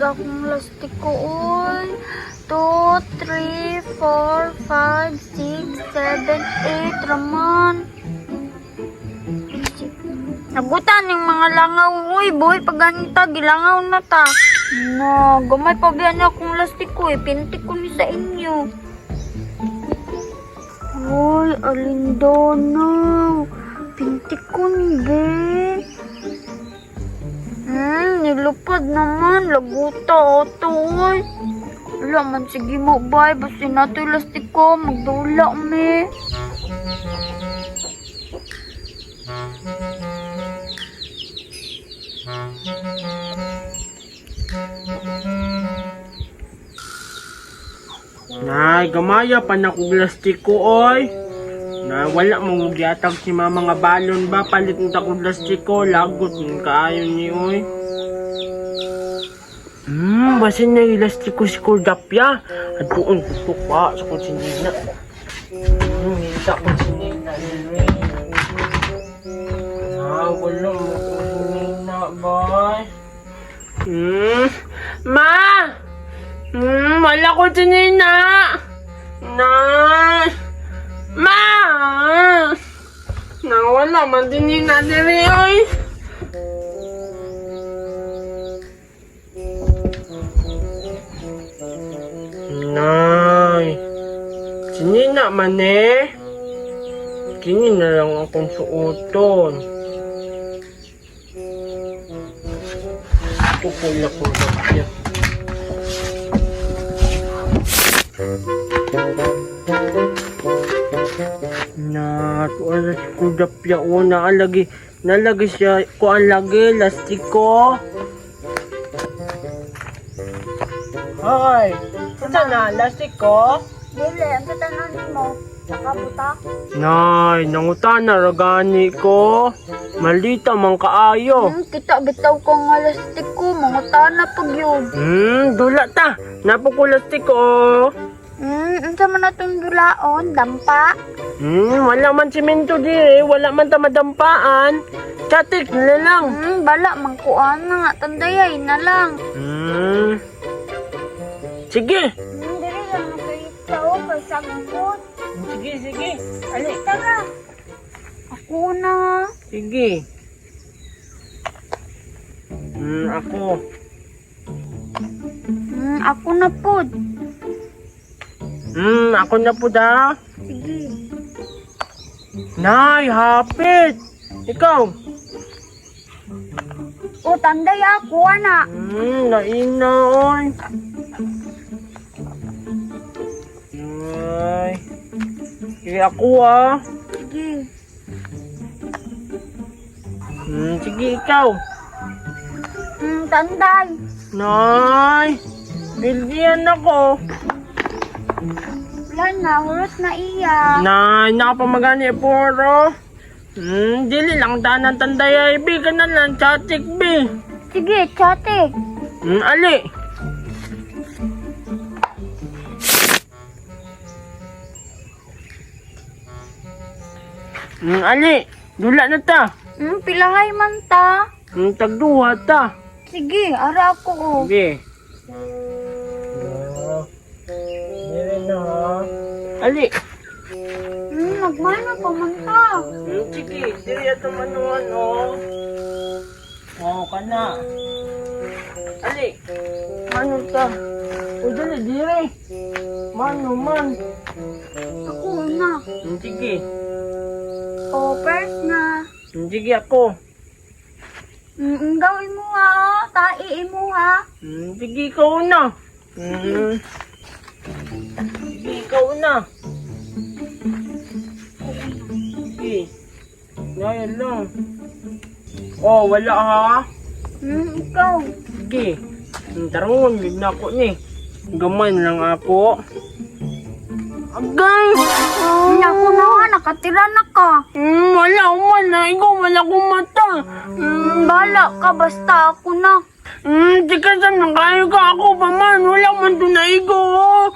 Akong lastiko, oy. 2, 3, 4, 5, 6, 7, 8, raman. Nagutan yung mga langaw, uy, boy, pag ganita, gilangaw na ta. Na, gamay pa biyan niya akong lastiko, eh, pintik ko ni sa inyo. Uy, alindona. Pintik ko ni, be. Nilupad naman. Laguta, ato, uy. Wala man, sige mo, bay. Basta nato yung lastiko, magdula, me. Nay, gamaya pa na kong lastiko, oy. Na wala mong giatag si mama nga balon ba palit ng kong lastiko, lagot ng kaayo ni oy. Basin na yung lastiko si Kordapya. At doon ko pa sa kong sinina. Hita ko sinina ni Na, wala mo kong sinina, bay. Ma! Wala ko sinina. Na! Ma! Nawala man din ni na diri, oy. Nay. Sinina man eh. Kini na lang akong suoton. Tukol ako na. Na, tuan na si Kudapya o naalagi, nalagi siya, kuan lagi, lastiko. Hoy, saan na, lastiko? Dili, ang tatanan mo. Nakabuta. Nay, nangutan na ragani ko. Malita man kaayo. Kita bitaw ko nga lastiko. Mangutana pag yun. Dula ta. Napukulastiko. Unsa man natong dulaon, dampa. Wala man simento di eh. Wala man ta madampaan. Chatik na lang. Bala mangkuan na nga tandayay na lang. Sige. Dili lang nakita o kay sagpot. Sige, sige. Ali. Tara. Ako na. Sige. Ako. Ako na pod. Ako na po da. Sige. Nay, hapit. Ikaw. O tanday ako ana. Naina, oy. Ay. Sige, ako ah. Sige. Sige, ikaw. Tanday. Nay, bildihan ako. Wala na, hurot na iya. Nay, nakapamagani poro. Dili lang tanan tanday ay bi ka na lang, chatik bi. Sige, chatik. Ali. Ali, dula na ta. Pilahay man ta. Tagduha ta. Sige, ara ako oh. Sige. Dili na ha. Ali. Nagmano pa man ta. Sige, dili ato manuan oh. Oh, kana. Ali. Mano ta? O dali dire. Mano man. Ako na. Sige. O, first na. Sige ako. Ang gawin mo ha, oh. Tai mo ha. Sige, ikaw na. Sige, ikaw na. Sige. Ngayon lang. Oh, wala ha. Ikaw. Sige. Tarungon, yun na ako ni. Gamay na lang ako. Agay! Ako na ha, nakatira na ka. Wala, wala. Ikaw, wala akong mata. Bala ka, basta ako na. Di ka saan nakayo ka ako pa man. Wala man doon na ikaw. Oh.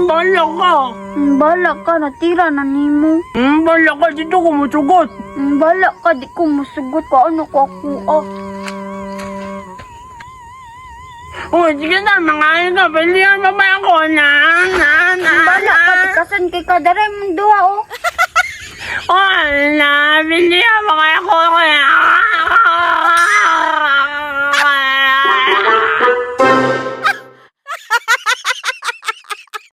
Bala ka. Bala ka, natira na nimo. Bala ka. Dito ko musugot. Bala ka, di ko musugot ka. Ano ko ako ah. Uy, sige na, mga ka, pilihan pa ba ako? Na, na, na, Bala na. ka, tikasan kay kadare mong duha oh. Oh, na, pilihan pa kaya ako. Kaya.